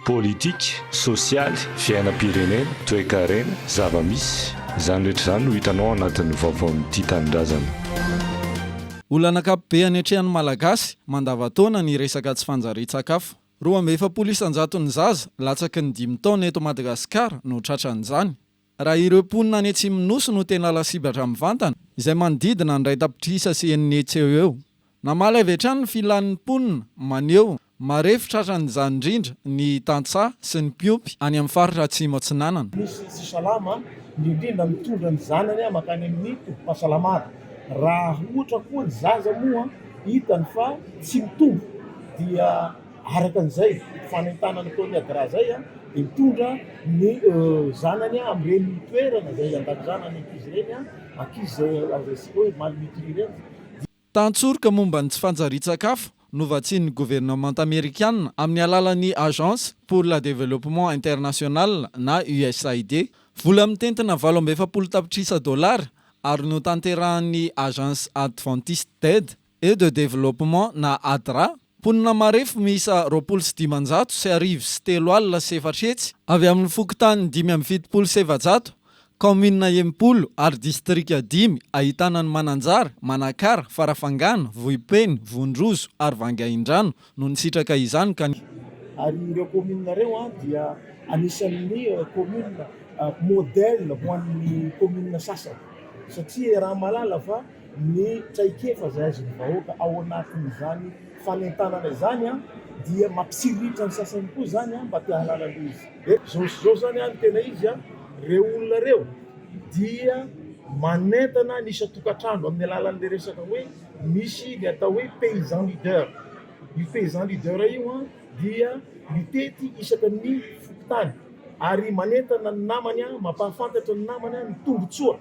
Politika, sosialy, fiainam-pirenena, toekarena, zava-misy, izany rehetra izany no hitanao ao anatin'ny vaovaon'ny Tia Tanindrazana. Olana ankapobeany atrehan'ny Malagasy mandavantaona ny resaka tsy fanjarian-tsakafo. 42 isan-jaton'ny zaza latsaky ny dimy taona eto Madagasikara no tratran'izany. Raha ireo mponina any atsimon'ny Nosy no tena lasibatra mivantana, izay manodidina ny 1.600 eo ho eo. Namaly avy hatrany ny filan'ny mponina, maneho, marefo tratran'izany indrindra ny tantsaha sy ny mpiompy any amin'ny faritra Atsimo Atsinanana. Misy tsy salama, indrindrindra mitondra ny zanany mankany amin'ny tobim-pahasalamana. Raha ohatra koa ny zaza moa hitany fa tsy mitombo dia araka an'izay fanentanana ataon'ny ADRA izay dia mitondra ny zanany amin'ireny toerana izay andakozana ny ankizy ireny, ankizy izay lazaintsika hoe malnutri ireny. Tantsoroka momba ny tsy fanjarian-tsakafo novatsian'ny governemanta amerikana amin'ny alalan'ny Agence pour la Développement International na USAID. Vola mitentina 48 tapitrisa dolara ary notanterahan'ny Agence Adventiste d'Aide et de Développement na ADRA Mponina marefo miisa 420 304 avy amin'ny fokontany 475, kaominina 60 ary distrika dimy ahitana an'i Mananjara, Manakara, Farafangana, Vohipeno, Vondrozo ary Vangaindrano no nisitraka izany ka Ary ireo commune ireo dia anisan'ny commune modèle ho an'ny commune sasany satria raha mahalala fa Ny traikefa izay azon'ny vahoaka ao anatin'izany fanentanana izany dia mampitsiriritra ny sasany koa izany mba te hahalala ilay izy. Izao sy izao izany ny tena izy, ireo olona ireo dia manentana ny isan-tokantrano amin'ny alalan'ilay resaka hoe misy ny atao hoe paysan leader. Io paysan leader io dia mitety isaka ny fokontany ary manentana ny namany, mampahafantatra ny namany ny tombontsoa.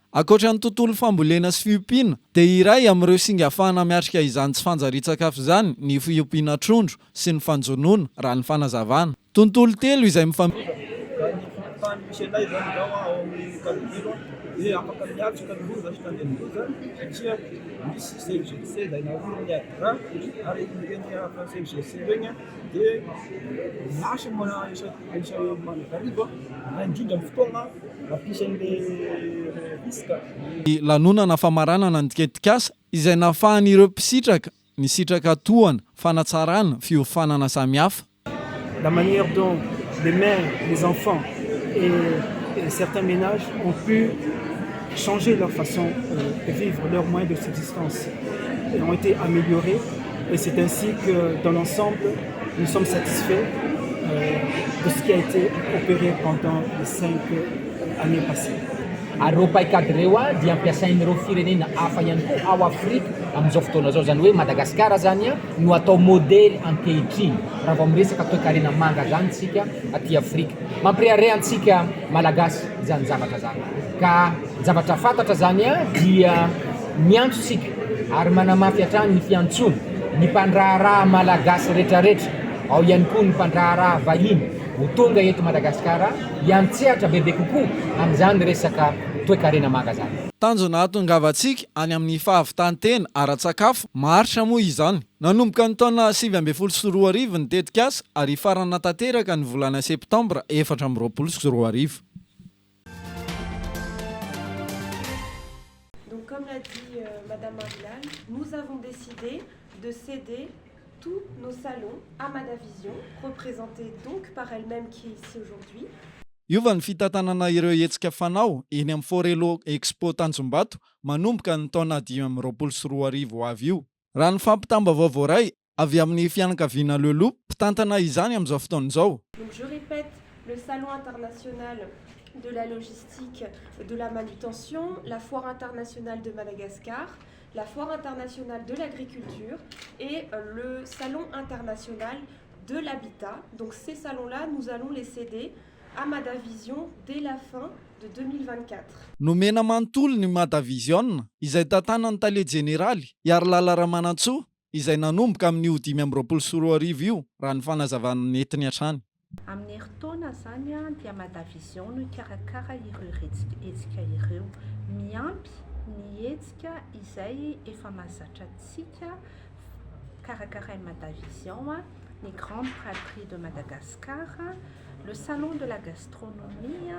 Ankoatra ny tontolo fambolena sy fiompiana, dia iray amin'ireo singa ahafahana miatrika izany tsy fanjarian-tsakafo izany ny fiompiana trondro sy ny fanjonoana, raha ny fanazavana. Tontolo telo izay mifam. Raha ny fokontany misy anay izany izao ao amin'ny Kalodilo dia afaka miatrika ny loza sy tandindon-doza satria misy CGC izay naorin'ny ADRA ary ireny CGC ireny dia miasa isa-mandrakariva na indrindra amin'ny fotoana mampisy an'ilay risque. Lanonana famaranana ny tetikasa izay nahafahan'ireo mpisitraka nisitraka tohana, fanatsarana, fiofanana samihafa. La manière dont les mères, les enfants et certains ménages ont pu changer leur façon de vivre, leurs moyens de subsistance ont été améliorés et c'est ainsi que dans l'ensemble nous sommes satisfaits de ce qui a été opéré pendant les cinq années passées. Ary ireo paikady ireo dia ampiasain'ireo firenena hafa ihany koa ao Afrika amin'izao fotoana izao. Izany hoe Madagasikara izany no atao modely ankehitriny raha vao miresaka toekarena manga izany isika aty Afrika. Mampirehareha antsika Malagasy izany zavatra izany. Ka ny zavatra fantatra izany dia miantso isika ary manamafy hatrany ny fiantsoana ny mpandraharaha Malagasy rehetrarehetra, ao ihany koa ny mpandraharaha vahiny ho tonga eto Madagasikara hiantsehatra bebe kokoa amin'izany resaka toekarena manga izany. Tanjona hahatongavantsika any amin'ny fahavitan-tena ara-tsakafo maharitra moa izany. Nanomboka ny taona 2019 ny tetikasa ary hifarana tanteraka ny volana septambra 2024. Donc comme l'a dit euh, Madame Marianne, nous avons décidé de céder tous nos salons à Madavision, représentée donc par elle-même qui est ici aujourd'hui. Hiova ny fitantanana ireo hetsika fanao eny amin'ny Forello Expo Tanjombato manomboka ny taona 2025 ho avy io. Raha ny fampitam-baovao voaray avy amin'ny fianakaviana Leloup, mpitantana izany amin'izao fotoana izao. Donc je répète, le salon international de la logistique de la manutention, la foire internationale de Madagascar, la foire internationale de l'agriculture et le salon international de l'habitat. Donc ces salons-là, nous allons les céder à Madavision dès la fin de 2024. Nomena manontolo ny Madavision, izay tantanan'ny tale jeneraly, Iharilala Ramanantsoa, izay nanomboka amin'io 2025 io, raha ny fanazavana nentiny hatrany. Amin'ny herintaona izany dia Madavision no hikarakara ireo hetsika ireo, miampy ny hetsika izay efa mahazatra antsika karakarain'i Madavision. ny Grande Braderie de Madagascar, le salon de la gastronomie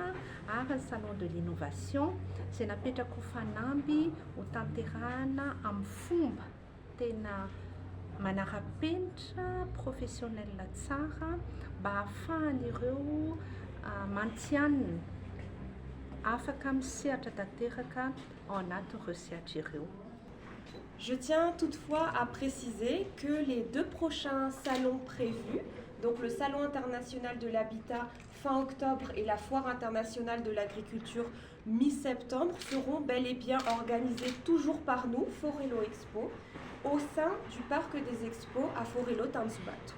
ary ny salon de l'innovation izay napetraka ho fanamby ho tanterahana amin'ny fomba tena manara-penitra, professionnel tsara mba hahafahan'ireo mantianina afaka misehatra tanteraka ao anatin'ireo sehatra ireo. Je tiens toutefois à préciser que les deux prochains salons prévus, donc le Salon international de l'habitat fin octobre et la Foire internationale de l'agriculture mi-septembre, seront bel et bien organisés toujours par nous, Forello Expo, au sein du parc des expos à Forello Tanjombato.